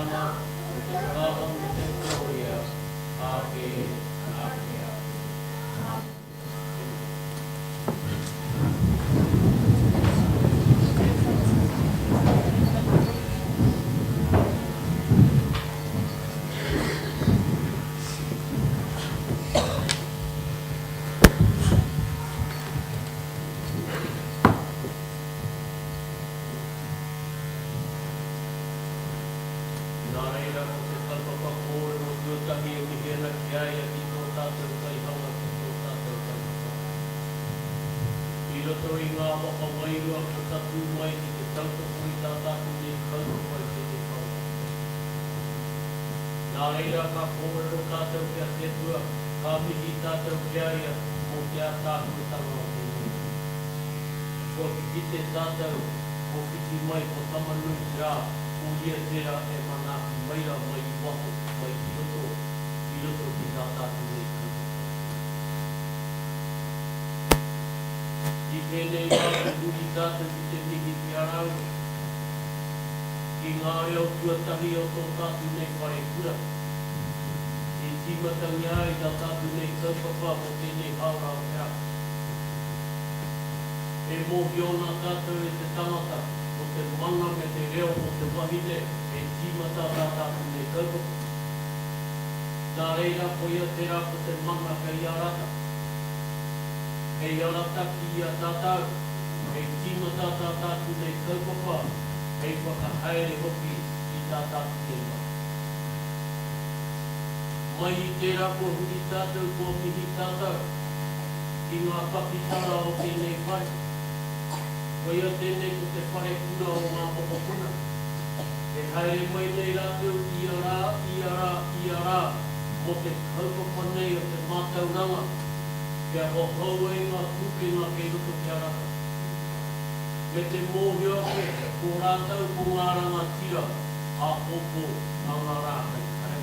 Tama, me te Whakaaro me te Kororia, āke, āke, āke. Āmine. Nā reira, ko te kaupapa kōrero tuatahi e mihi ana ki a ia ki tō tātou Kaihanga, ki tō tātou Kaiwhakahaere. I roto i ngā waka wairua kua tatū mai ki te tautoko i tā tātou nei kaupapa i tēnei whare. Nā reira, ka kōrero tātou ki a Te Atua, ka mihi tātou ki a ia mō te ātaahuatanga o tēnei hui. Kua kikite tātou, kua whiti mai ko Tama-nui-te-rā, ko ia tērā e manaaki mai rā mai i waho, mai i roto, i roto ki tā tātou nei kaupapa. I tēnei wā kua huri tātou ki te mihi ki a rāua, ki ngā reo tuatahi o tō tātou nei wharekura. I tīmatangia ai tā tātou nei kaupapa mō tēnei haora o te rā. E mōhio ana tātou e te tangata ko te mana me te reo o te wahine e tīmata tā tātou nei kaupapa. Nā reira koia tērā ko te mana kei a rata. Hei arataki i a tātou, hei tīmata tā tātou nei kaupapa, hei whakahaere hoki i tā tātou nei mahi. Mai i tērā kua huri tātou, kua mihi tātou. Ki ngā pakitara o tēnei whare. Koia tēnei ko te whare kura o ngā mokopuna. E haere mai nei rātou ia rā, ia rā, ia rā mō te kaupapa nei o te mātauranga kia hohou ai ngā pūkenga kei roto ki a rātou. Me te mōhio ake ko rātou ko ngā rangatira āpōpō a ngā rā hei haere.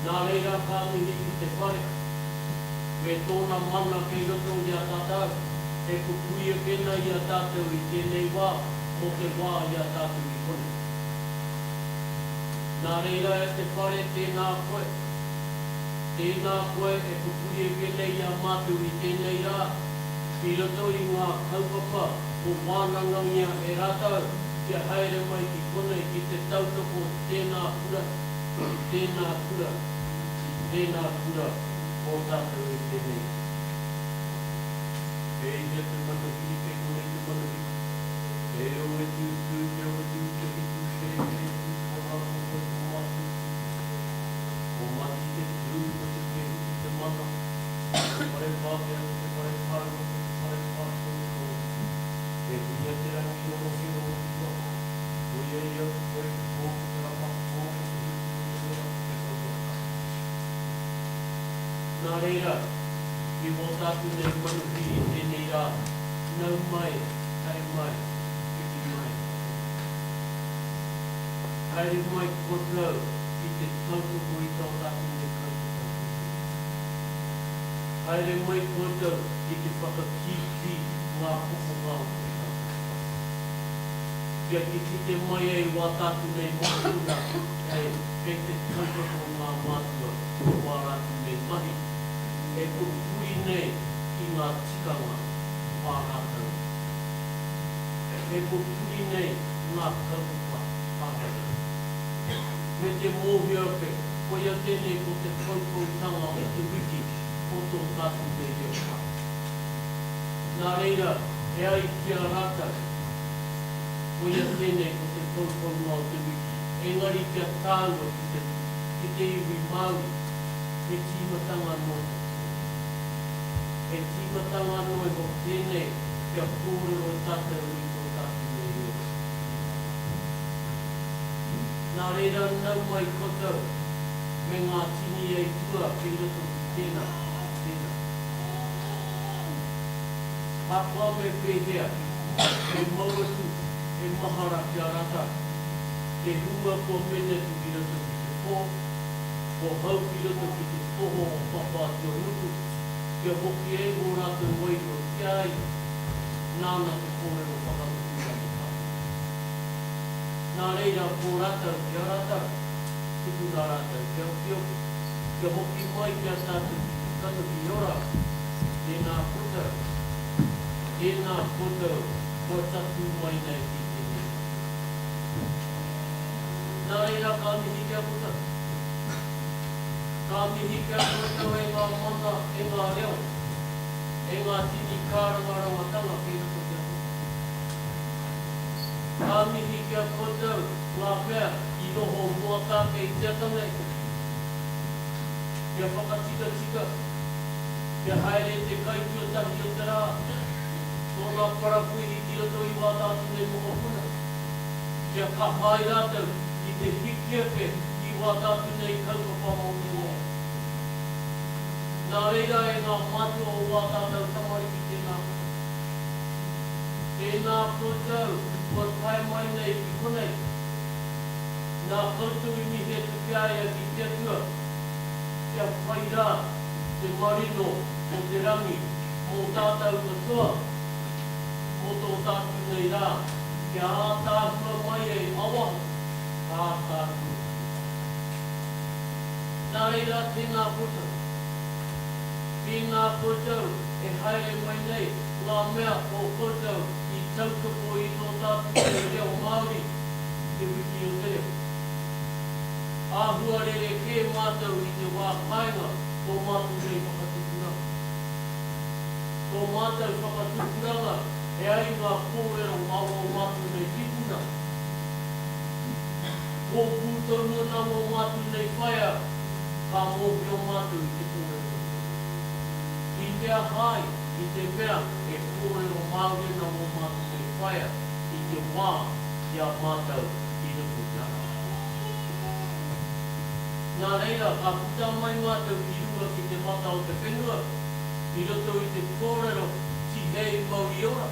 Nā reira ka mihi ki te whare, me tōna mana kei roto i a tātou, e pupuri ake nei i a tātou i tēnei wā, mō te wā i a tātou i konei. Nā reira e te whare tēnā koe, tēnā koe e pupuri ake nei i a mātou i tēnei rā, i roto i ngā kaupapa ko wānangangia e rātou kia haere mai ki konei ki te tautoko tēnā kura, Tēnā kura, tēnā kura o tātou i tēnei. Kei hea te manuhiri, kei konei te manuhiri. Te reo e tū tū, te reo e tū te hiku, te reo e tū ko rā ko koe ko mātū tū. Ko Mati te tū, ko te kehu te mana, ko te whare Pākehā, ko te whare Pārua, ko te whare Pātōtō. E huia te rangi o rohe o Rotorua. Koia ia ko koe ko tō ko te rama ko tō ko te hiku ko te wera ko te kaua ka. Nā reira, i wō tātou nei manuhiri i tēnei rā, nau mai, haere mai, piki mai, hoki mai. Haere mai koutou ki te tautoko i tō tātou nei kaupapa i tēnei rā. Haere mai koutou ki te whakakīkī ngā kokonga o tō tātou whare. Kia kikite mai ai wā tātou nei mokopuna hei kei te tautoko ngā mātua i wā rātou nei mahi, e pupuri nei i ngā tikanga wā rātou, e pupuri nei ngā kaupapa wā rātou. Me te mōhio ake, koia tēnei ko te poupoutanga o te wiki o tō tātou nei reo Māori. Nā reira, e ai ki a rātou, koia tēnei ko te poupounga o te wiki, engari kia tāua ki te, ki te iwi Māori, he tīmatanga noa iho tēnei. He tīmatanga noa iho tēnei kia kōrero tātou i tō tātou nei reo i ngā wā katoa. Nā reira, nau mai koutou me ngā tini eitua kei roto ki tēnā, ki tēnā. Ahakoa me pēhea, me mau atu he mahara ki a rata, te hunga kua mene atu ki roto ki te pō, kua hau ki roto ki te poho o Papātuanuku, kia hoki ai wō rātou wairua ki a ia, nāna te kōrero whakamutunga te tātou. Nā reira, ko rātou ki a rātou, tukuna rātou kia okioki, kia hoki mai ki a tātou ki te kanohi ora, tēnā koutou, tēnā koutou kua tatū mai nei ki tēnei whare. Nā reira, ka mihi ki a koutou. Ka mihi ki a koutou e ngā mana, e ngā reo, e ngā tini kārangarangatanga kei roto ki a koutou. Ka mihi ki a koutou ngā mea i noho moata ake i te ata nei, kia whakatikatika, kia haere te kai tuatahi o te rā, tōna parakuihi ki roto i wā tātou nei mokopuna, kia kaha ai rātou ki te hiki ake i wā tātou nei kaupapa mō tēnei ao. Nā reira e ngā mātua o wā tātou tamariki tēnā koutou. Tēnā koutou kua tae mai nei ki konei. Nā koutou i mihi atu ki a ia ki te Atua kia pai rā te marino o te rangi mō tātou katoa mō tō tātou nei rā kia ātaahua mai ai awaho ātaahua mai ai. Nā reira tēnā koutou. Tēnā koutou e haere mai nei ngā mea o koutou i tautoko i tō tātou nei reo Māori i te wiki o te reo. Āhua rerekē mātou i te wā kāinga tō mātou nei whakatupuranga. Tō mātou whakatupuranga e ai ngā kōrero a ō mātou nei tipuna. Kōpū tonu ana wō mātou nei whaea, ka mōhio mātou i te kōrero o te reo. I te aha ai, i te mea e kōrero Māori ana wō mātou nei whaea i te wā ki a mātou i roto i te ara. Nā reira, ka puta mai mātou ki runga ki te mata o te whenua, i roto i te kōrero tihei mauri ora,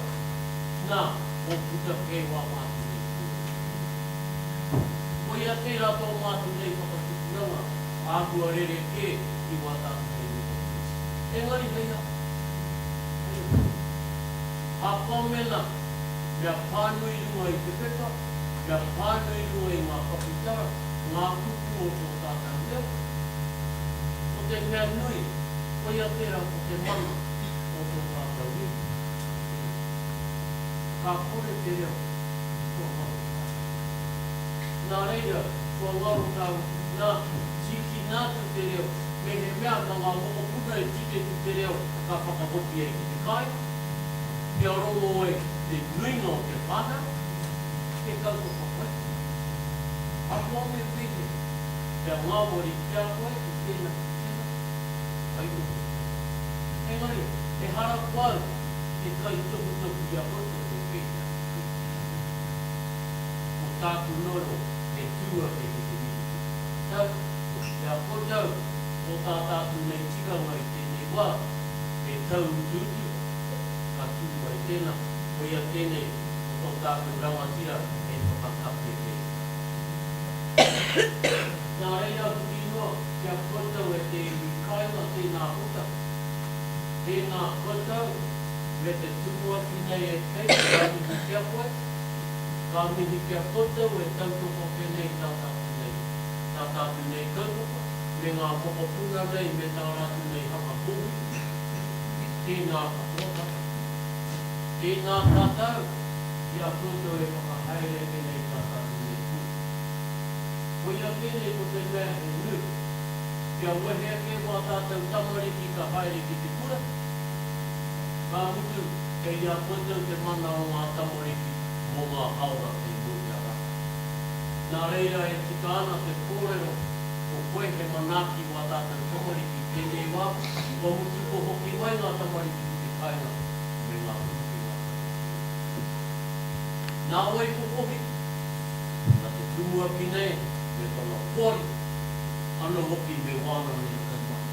nā, kua puta kē wā mātou nei kōrero. Koia tērā tō mātou nei whakatupuranga āhua rerekē ki wā tātou nei mokopuna. Engari hei aha? Hei aha? Ahakoa mēnā, mea pānui runga i te pepa, mea pānui runga i ngā pakitara, ngā kupu o tō tātou reo, ko te mea nui, koia tērā ko te mana o tō tātou iwi, te reo. Ka kore te reo, kua ngaro tātou. Nā reira, kua ngaro tāu, nā, tīkina atu te reo, mehemea mā ngā mokopuna e tiki atu te reo ka whakahoki ai ki te kāinga, kia rongo ai te nuinga o te whānau, he kaupapa pai tēnei. Ahakoa me pēhea, kia ngāwari ki a koe i tēnā, i tēnā, pai noa te kaupapa. Engari, ehara ko au te kaitohutohu i a koutou me pēhea te pēhea. Ko tāku noa he tū ake ki te mihi ki te whakatau, ki a koutou, ko tā tātou nei tikanga i tēnei wā, he tauutuutu, ka tū mai tēnā, koia tēnei ko tō tātou rangatira hei whakakapi ake i tātou. Nā reira huri noa ki a koutou e te iwi kāinga tēnā koutou, tēnā koutou me te tumuaki nei e Kate ka mihi ki a koe, ka mihi ki a koutou e tautoko ake nei tā tātou nei, tā tātou nei kaupapa me ngā mokopuna nei me tā rātou nei haka kōwhiri. Tēnā katoa tātou. Tēnā tātou i a koutou e whakahaere ake nei tā tātou nei hui. Koia tēnei ko te mea he nui, kia wehe ake wā tātou tamariki ka haere ki te kura, ka mutu kei a koutou te mana o ngā tamariki mō ngā haora kei mua i a rātou. Nā reira e tika ana te kōrero ko koe he manaaki wā tātou tamariki i tēnei wā, kua mutu kua hoki mai ngā tamariki ki te kāinga me ngā pūkenga katoa. Nā wai ko Kohi? Nā te tumuaki nei me tana poari, anō hoki me wāna nei kaimahi.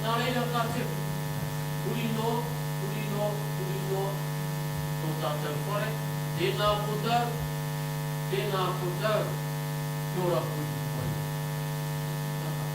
Nā reira ka tipu, huri noa, huri noa, huri noa, tō tātou whare, tēnā koutou, Tēnā koutou, kia ora koutou mai nei. Ka taea.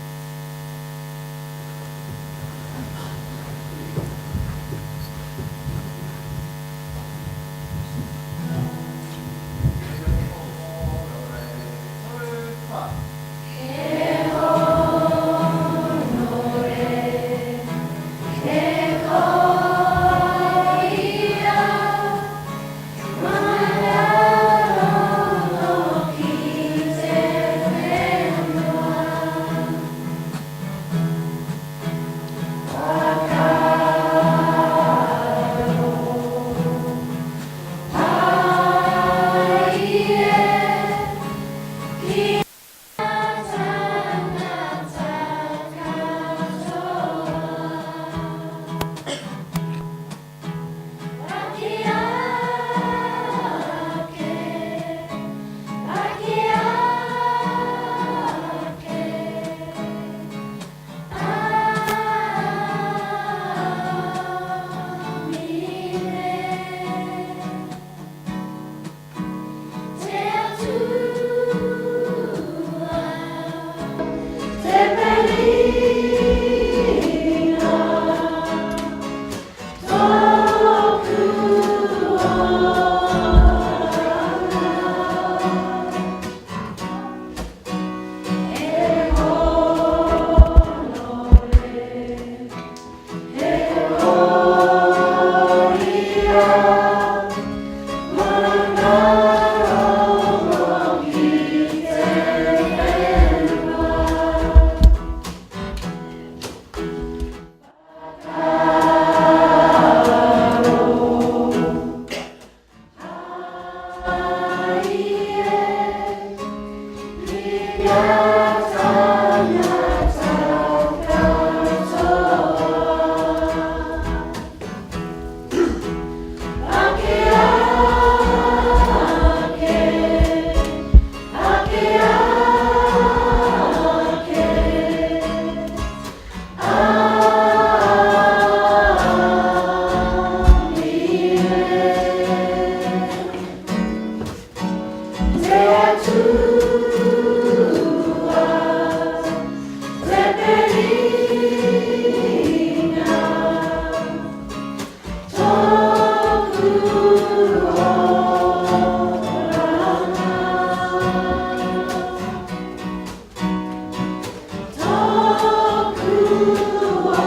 Nā reira i roto i te tino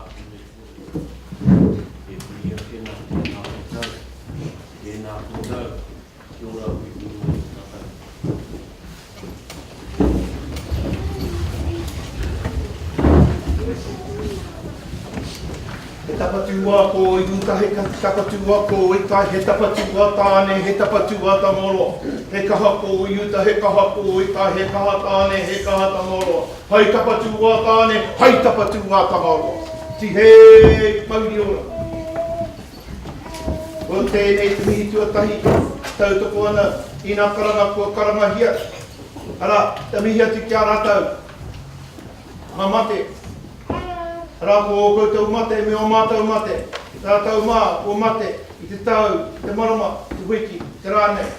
tāku nei kōrero, e huri ake nā tēnā koutou, tēnā koutou, kia ora hui hui mai tātou. He tapatū a ko i uta, he tapatū a ko i tai, he tapatū a Tāne, he tapatū a Tangaroa. He kaha ko i uta, he kaha ko i tai, he kaha Tāne, he kaha Tangaroa. Hai tapatū a Tāne, hai tapatū a Tangaroa. Tihei mauri ora. Ko tēnei te mihi tuatahi tautoko ana i ngā karanga kua karangahia, arā, te mihi atu ki a rātou, ngā mate, arā, ko ō koutou mate me ō mātou mate, tātou mā kua mate i te tau, i te marama, i te wiki, i te rā nei.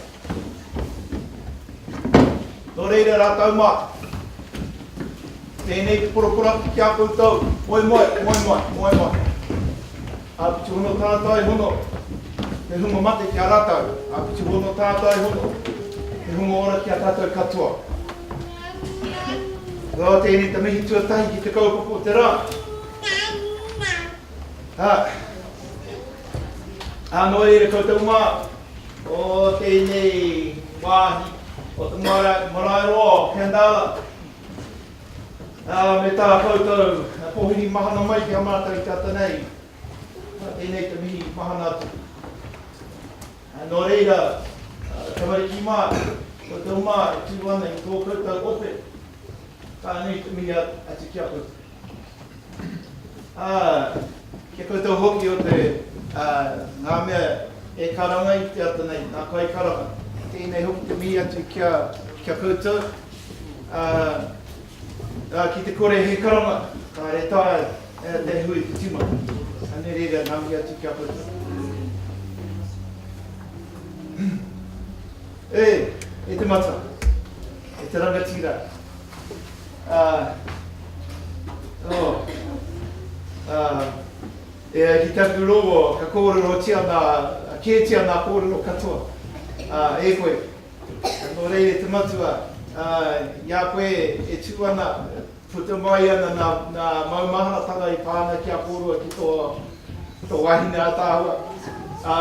Nō reira rātou mā, tēnei te poroporaki ki a koutou, moe moe, moe moe, moe moe. Āpiti hono tātai hono, te hunga mate ki a rātou, āpiti hono tātai hono, te hunga ora ki a tātou katoa. Nō tēnei te mihi tuatahi ki te kaupapa o te rā. Ā, ā nō reira koutou mā, o tēnei wāhi o te marae, marae roa o Kandala, Ā, me tā koutou pōhiri mahana mai ki a mātou i te ata nei, ā, tēnei te mihi mahana atu. Ā, nō reira, tamariki mā, koutou mā e tū ana i tō koutou ope, ka nui te mihi atu ki a koutou. Ā, ki a koutou hoki o te, ā, ngā mea e karanga i te ata nei, ngā kaikaranga, tēnei hoki te mihi atu ki a, ki a koutou. Ā, ā, ki te kore he karanga, kāre taea e te hui te tīmata. Anei reira, ngā mihi atu ki a koutou. E, e te mata, e te rangatira, ā, oh, ā, e ai ki taku rongo, ka kōrerotia nā, kētia nā kōrero katoa, ā, e koe. Nō reira e te Matua, i a koe e tū ana, puta mai ana nā, nā maumaharatanga i pā ana ki a kōrua ki tō, tō wahine ātaahua. Ā,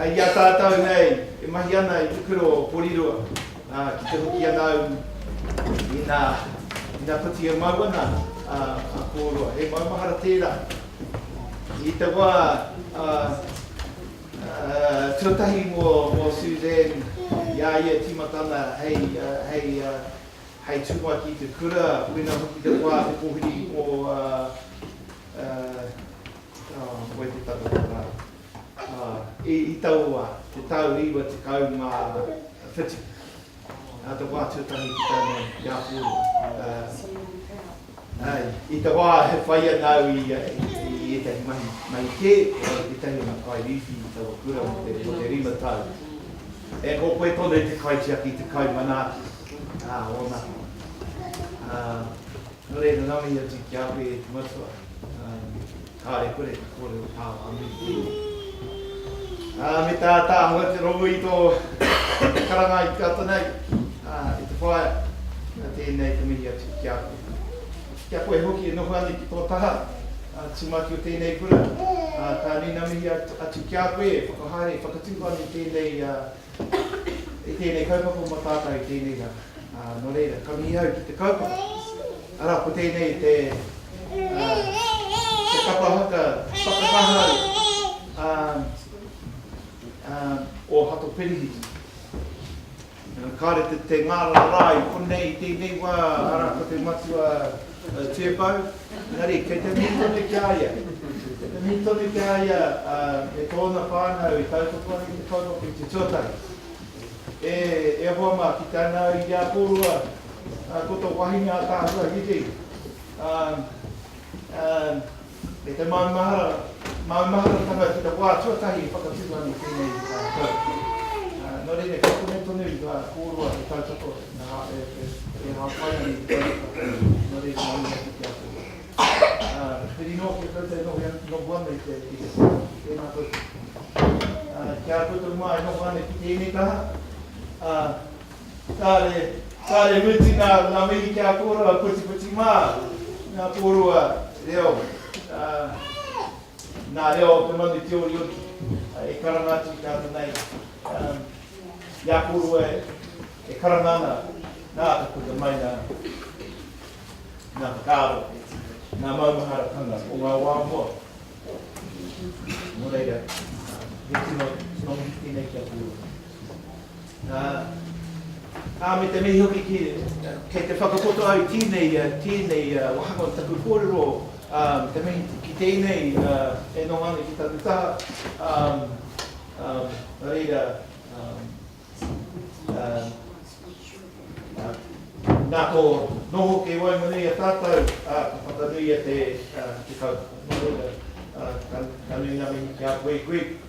i a tātou nei e mahi ana i te kura o Porirua, ā, ki te hoki ana au i nā, i nā poti e mau ana a, a kōrua. He maumahara tērā. I te wā, ā, Tuatahi mō Suzanne, i a ia e tīmata ana hei, hei, hei tumuaki i te kura, koina hoki te wā te pōhiri o, oh, wai te tangata rā, i, i taua wā, te tau 97, te wā tuatahi ki tāna i a kōrua. Āe, i te wā e whai ana au i ētahi mahi, mahi kē, ko au tētahi o ngā kairīwhi i taua kura mō te, mō te rima tau. E, ko koe tonu te kaitiaki, te kaimanaaki, ā, ōna. Ā, nō reira, nā mihi atu ki a koe e te matua, ā, kāre kore ka kōrero pāwā muri. Ā, me tā tāhua te rongo i tō karanga i te ata nei, ā, e te whaea, nā tēnei te mihi atu ki a koe. Ki a koe hoki e noho ana ki tō taha, tumuaki o tēnei kura, ka nui ngā mihi atu ki a koe e whakahaere, e whakatū ana i tēnei, i tēnei kaupapa mō tātou i tēnei rā. Nō reira, ka mihi au ki te kaupapa. Arā, ko tēnei te, te kapa haka whakangahau o Hato Pirihiti. Kāre te ngārara rā i konei i tēnei wā, arā, ko te matua Tuepau, engari kei te mihi tonu ki a ia. Kei te mihi tonu ki a ia me tōna whānau i tautoko ana i te kaupapa i te tuatahi. E, e hoa mā, ki te ana au i a kōrua, ko tō wahine ātaahua Hiri, E te maumahara, maumaharatanga ki te wā tuatahi e whakatū ana i tēnei tau. Nō reira, kia kone tonu ngā kōrua e tautoko, e hāpai ana i te kaupapa, nō reira, ngā mihi atu ki a kōrua. Huri noa ki a koutou e noho ana i te pō, tēnā koutou. Ki a koutou mā e noho ana ki tēnei taha, Kāre, kāre mutu ngā, ngā mihi ki a kōrua, putiputi mā, ngā kōrua reo, ā, ngā reo o te manu tioriori e karanga atu i tātou nei. Ā, i a kōrua e, e karanga ana, nā ka puta mai ngā, ngā whakaaro, ngā maumaharatanga o ngā wā mua. Nō reira, he tino, tino mihi tēnei ki a kōrua. Ā, me te mihi hoki ki, kei te whakapoto au i tēnei, tēnei wāhanga o taku kōrero, ā, te mihi ki tēnei e noho ana ki taku taha, ā, ā, nā reira, ā, ā, ā, nā tō noho kei waenganui i a tātou, ā, ka whakanuia te, te kaupapa. Nō reira, ā, ka, ka nui ngā mihi ki a koe, Greg.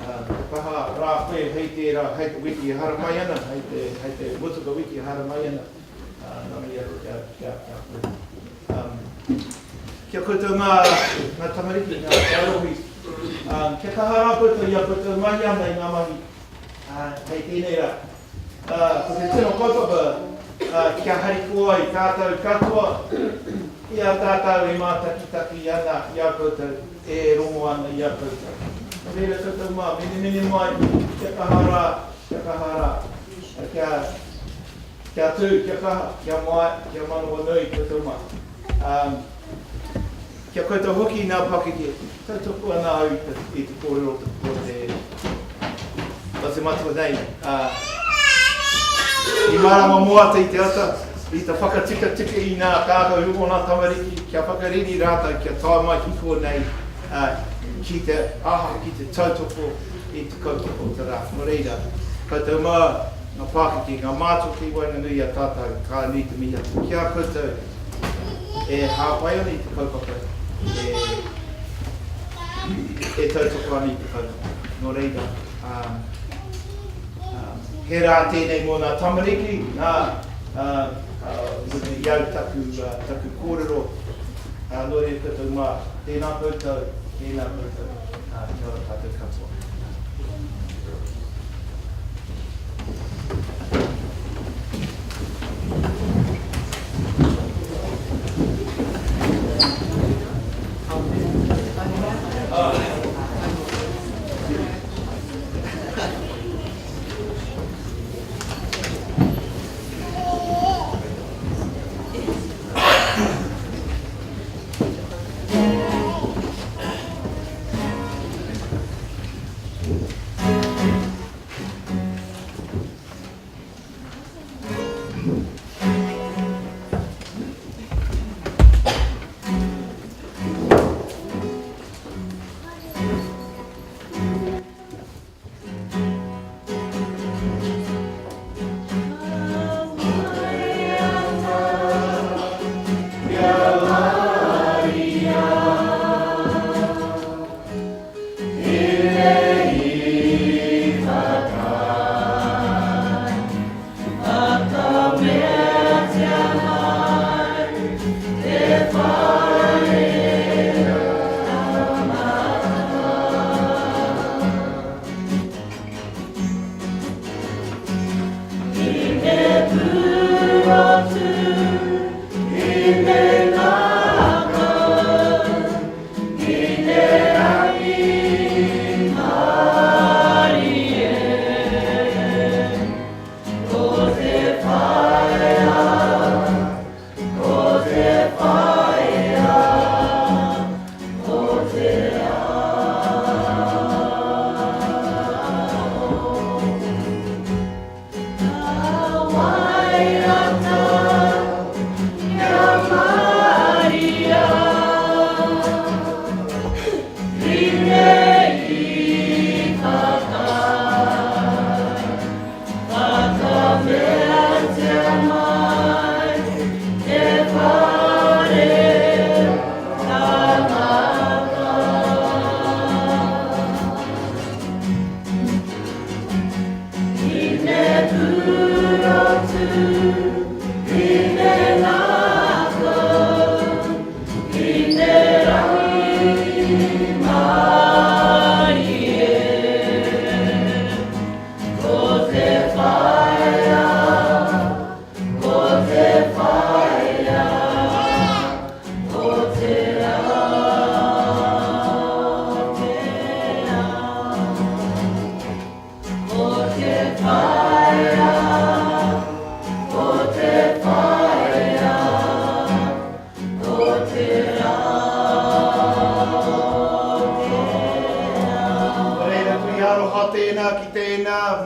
Ā, te kaha rā koe hei tērā, hei te wiki e haramai ana, hei te, hei te mutuka wiki e haramai ana, ā, nā mihi atu ki a, ki a, ki a koe. Um, kia koutou ngā, ngā tamariki, ngā taiohi, um, kia kaha rā koutou i a koutou mahi ana i ngā mahi, ā, hei tēnei rā. Ā, ko te tino kaupapa, ā, kia harikoa ai tātou katoa i a tātou e mātakitaki ana i a koutou, e rongo ana i a koutou. Nō reira koutou mā, menemene mai, kia kaha rā, kia kaha rā, kia, kia tū, kia kaha, kia māia, kia manawanui koutou mā. Ā, kia koutou hoki ngā pakeke, Tautoko ana au i te, i te kōrero o te, o te matua nei. Uh, I marama moata i te ata, i te whakatikatika i ngā kākahu o ngā tamariki, kia whakareri rātou, kia tae mai ki konei, uh, ki te aha, ki te tautoko i te kaupapa o te rā. Nō reira, koutou mā, ngā pākeke, ngā mātua kei waenganui i a tātou, ka nui te mihi atu ki a koutou. E hāpai ana i te kaupapa, e tautoko ana i te kaupapa. Nō reira, he rā tēnei mō ngā tamariki, nā, i au taku, taku kōrero, nō reira koutou mā, tēnā koutou, tēnā koutou, kia ora tātou katoa.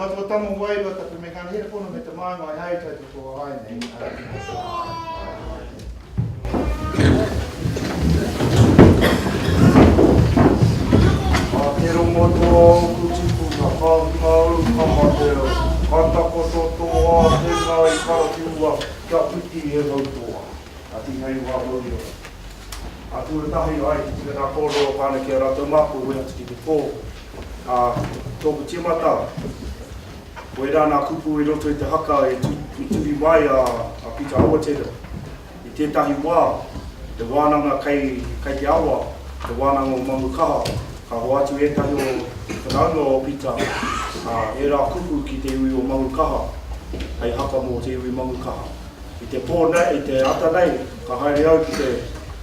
Matua Tama Wairua Tapu me Ngana Here Pono me te Māngai Hei Tautoko Ai Nei A te rongo toa oku tipuna, ka hunga au, ka mate au, ka takoto tō ātenga i karawhiua kia whiti he mau toa. A tīhei wā mauri ora. A tuatahi ai te tika nā kōrero kāna ki a rātou mā, kua hoe atu ki te pō. Ā, tōku tīmata, koirā nā kupu i roto i te haka i tuhi mai a Peter Awatere. I tētahi wā, he wānanga kei, kei te awa, te wānanga o Mangukaha, ka hoatu ētahi o whanaunga o Peter, ā, ērā kupu ki te iwi o Mangukaha, hei haka mō te iwi Mangukaha. I te pō nei, i te ata nei, ka haere au ki te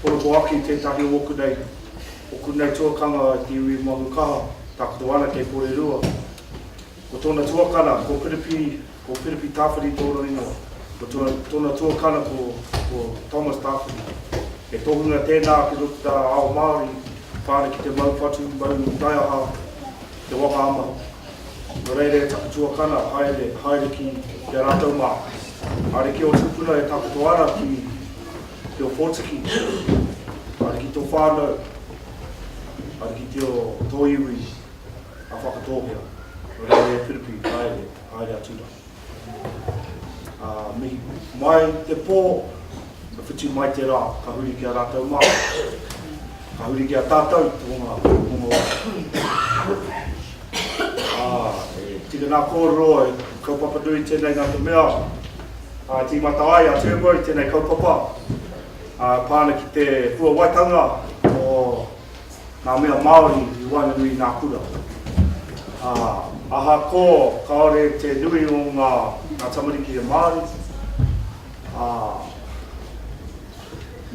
porokoaki tētahi o ōku nei, ōku nei tuakanga i te iwi Mangukaha, takoto ana kei Porirua. Ko tōna tuakana, ko Piripi, ko Piripi Tāwhiri tōna ingoa. Ko tōna, tōna tuakana ko, ko Thomas Tāwhiri. He tohunga tēnā ki roto tā ao Māori, whāna ki te mau whatu, mau taiaha, te waka ama. Nō reira e taku tuakana, haere, haere ki, ki a rātou mā. Haere ki ō tūpuna e takoto ana ki, ki ō pōtiki. Haere ki tō whānau, haere ki te o, tō iwi. A Whakatōhea, nō reira e Piripi, haere, haere atu rā. Ā, mihi mai te pō, ka whiti mai te rā, ka huri ki a rātou mā, ka huri ki a tātou, te hunga, hunga ora. Ā, e tika nā kōrero, e kaupapa nui tēnei nā te mea, ā, tīmata ai a Turbo i tēnei kaupapa, ā, pā ana ki te puawaitanga o ngā mea Māori i waenganui i ngā kura. Ā, ahakoa kāore te nui o ngā, ngā tamariki he Māori, ā,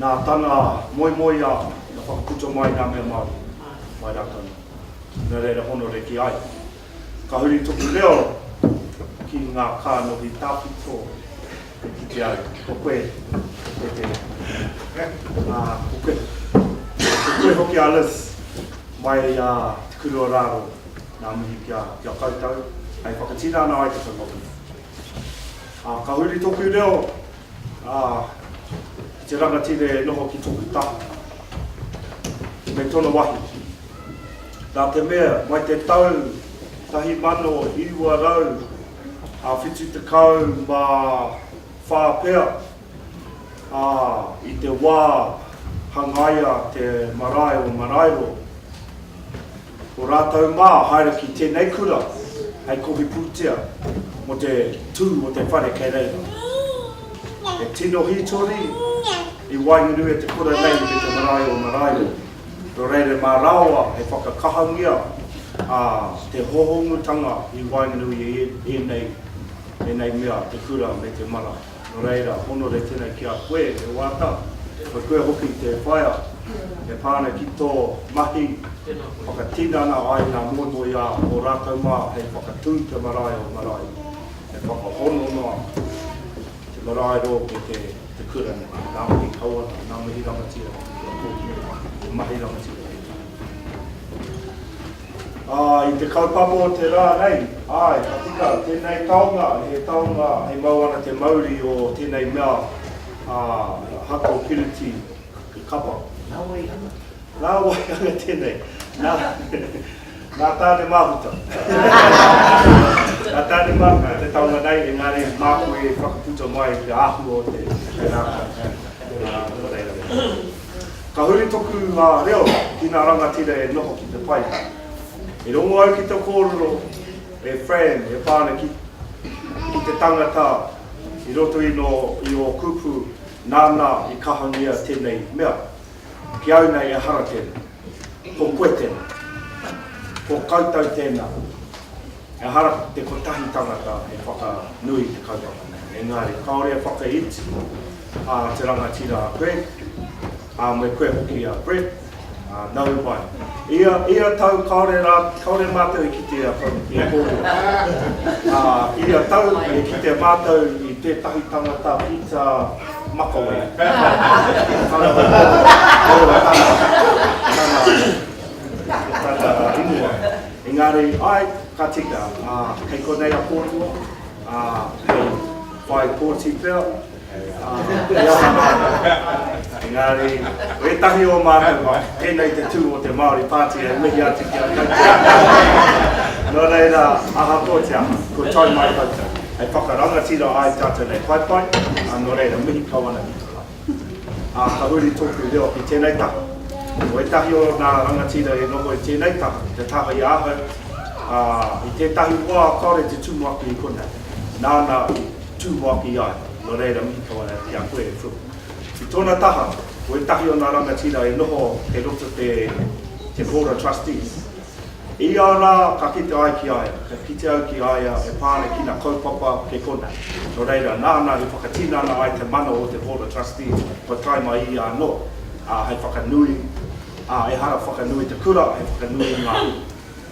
nā tana moemoeā ka whakaputa mai ngā mea Māori, mai rātou nā. Nā reira honore ki a ia. Ka huri toku reo ki ngā kānohi tawhito e kite ai, ko koe, ko koe tēnā. Ā, ko koe, ko koe hoki a Liz, mai i a Te Kuru o Raro, ngā mihi ki a, ki a koutou, hei whakatinana ai te kaupapa nei. Ā, ka huri toku reo, ā, ki te rangatira e noho ki toku taha, me tona wahi. Nā te mea, mai te tau 1974 pea, ā, i te wā hangaia te marae o Maraeroa, ko rātou mā haere ki tēnei kura hei kohi pūtea mō te tū o te whare kei reira. He tino hītori i waenganui e te kura nei me te marae o Maraeroa. Nō reira mā Raoa e whakakahangia te hohonutanga i waenganui i ēnei, ēnei mea, te kura me te marae. Nō reira, honore tēnei ki a koe, e Waata, ko koe hoki te whaea e pā ana ki tō mahi whakatinana ai ngā moemoeā o rātou mā hei whakatū te marae o Marae, hei whakahono noa te marae rō me te te kura nei, ngā mihi kauana, ngā mihi rangatira, te mahi rangatira tēnā. Ā, i te kaupapa o te rā nei, āe, ka tika, tēnei taonga, he taonga hei mau ana te mauri o tēnei mea, ā, Hato Piriti, te kapa. Nā wai hanga? Nā wai hanga tēnei? Nā, nā Tāne Māhuta. Nā Tāne Māhuta te taonga nei, engari māku e whakaputa mai te āhua o te, te rākau. Nā, nō reira. Ka huri toku reo ki ngā rangatira e noho ki te pai. I rongo au ki te kōrero e Fran e pā ana ki, ki te tangata i roto i nō, i ō kupu nāna i kahangia tēnei mea. Ki au nei ehara tēnā. Ko koe tēnā. Ko koutou tēnā. Ehara te kotahi tangata e whakanui i te kaupapa nei. Engari, kāore e whakaiti a te rangatira a Greg, ā, me koe hoki a Brett, ā, nau mai. Ia, ia tau kāore rā, kāore mātou i kite i a i a kōrua. Ā, ia tau e kite mātou i tētahi tangata pizza Makawe. Tana, tana, tana ingoa. Engari, ai, ka. Ka tika, ā, kei konei a kōrua, ā, hei whai pōti pea, ā, he aha rānei. Engari, ko ētahi o mātou, ba, tēnei te tū o te Māori Party hei mihi atu ki a koutou. Nō reira, ahakoa te aha, kua tae mai koutou, hei whakarangatira ai tātou nei paepae, ā, nō reira, mihi kau ana ki te kai. Ā, ka huri tōku reo ki tēnei taha. Ko ētahi o ngā rangatira e noho i tēnei taha, te taha i ahau, ā, i tētahi wā kāore te tumuaki i konei, nāna i tumuaki ai, nō reira mihi kau ana ki a koe e Phil. I tōna taha, ko ētahi o ngā rangatira e noho kei roto te, te Board of Trustees. I ia rā ka kite ai ki a ia, ka kite au ki a ia e pā ana ki ngā kaupapa kei konei. Nō reira, nāna i whakatinana ai te mana o te Board of Trustees kua tae mai ia anō, ā, hei whakanui, ā, ehara whakanui te kura, hei whakanui i ngā,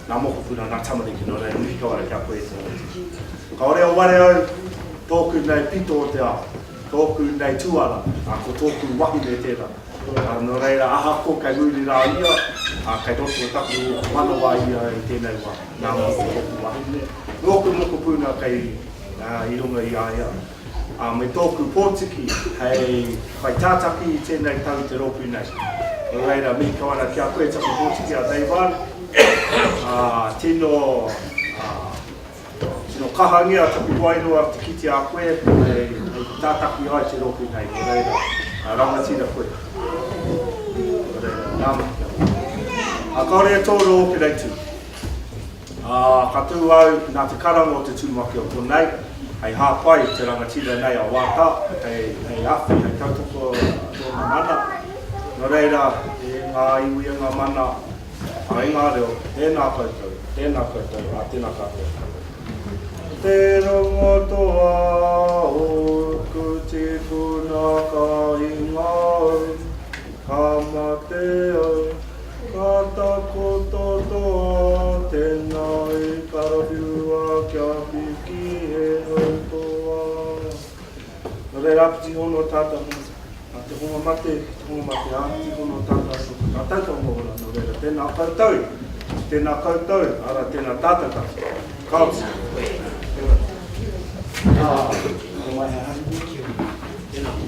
ngā mokopuna, ngā tamariki, nō reira, mihi kau ana ki a koe e te rangatira. Kāore o ware au, tōku nei pito o te ao, tōku nei tuara, ā, ko tōku wahine tērā. Ā, nō reira, ahakoa kei muri rā ia, ā, kei roto o taku manawa ia i tēnei wā, nā mō tōku wahine, nōku mokopuna kei, ā, i runga i a ia, ā, me tōku pōtiki hei kaitātaki i tēnei tau i te rōpū nei. Nō reira, mihi kau ana ki a koe taku pōtiki a Dave-Ann, ā, tino, ā, Tino kahangia taku wairua te kite a koe hei tātaki ai te rōpū nei, nō reira, rangatira koe. Nō reira, ngā mihi kia ora. Ā, kāore e tō rō ki Reitū. Ā, ka tū au nā te karanga o te tumuaki o konei, hei hāpai i te rangatira nei a Wāta, hei, hei awhi, hei tautoko tōna mana. Nō reira, e ngā iwi, e ngā mana, Ā, i ngā reo, tēnā koutou, tēnā koutou, ā, tēnā tātou. Te rongo toa ōku tīpuna ka hinga au, ka mate au, ka takoto toa tēnā i karawhiua kia piki he hau toa. Nō reira, āpiti hono tātou Nā te hunga mate, te hunga mate āpiti hono tātou anō ko tātou te hunga ora, nō reira, tēnā koutou, tēnā koutou, arā, tēnā tātou katoa. Ka oti. Tēnā. Ā, ko mai he hari. Tēnā.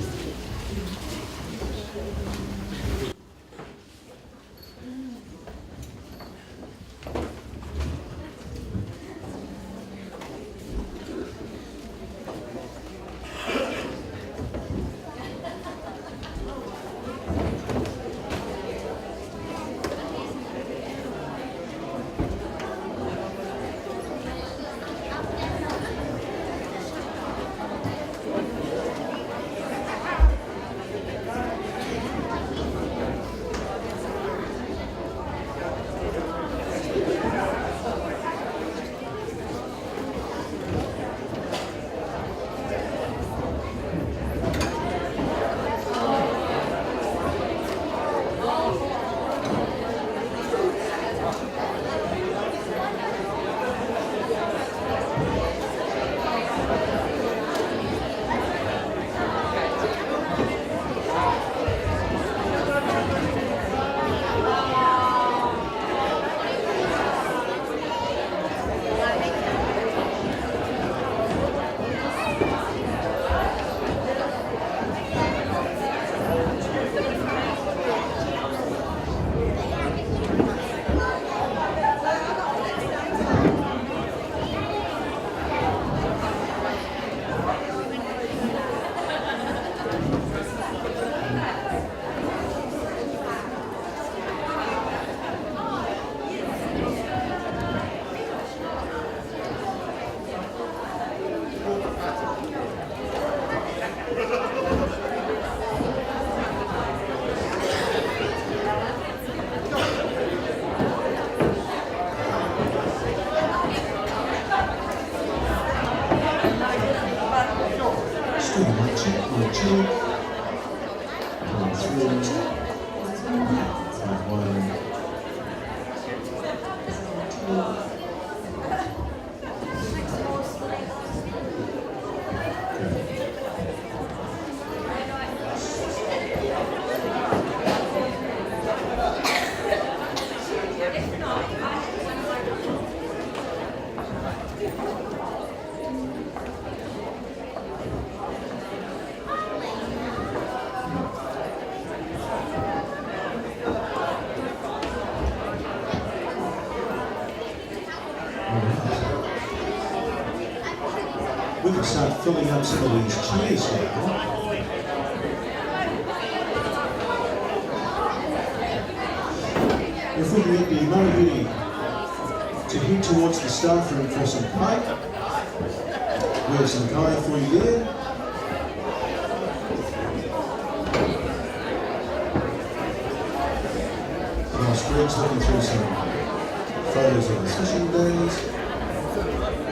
We can start filling up some of these chairs now. If we can get the manuhiri to head towards the staff room for some kai, we have some kai for you there. Whilst Greg's looking through some photos of his fishing days.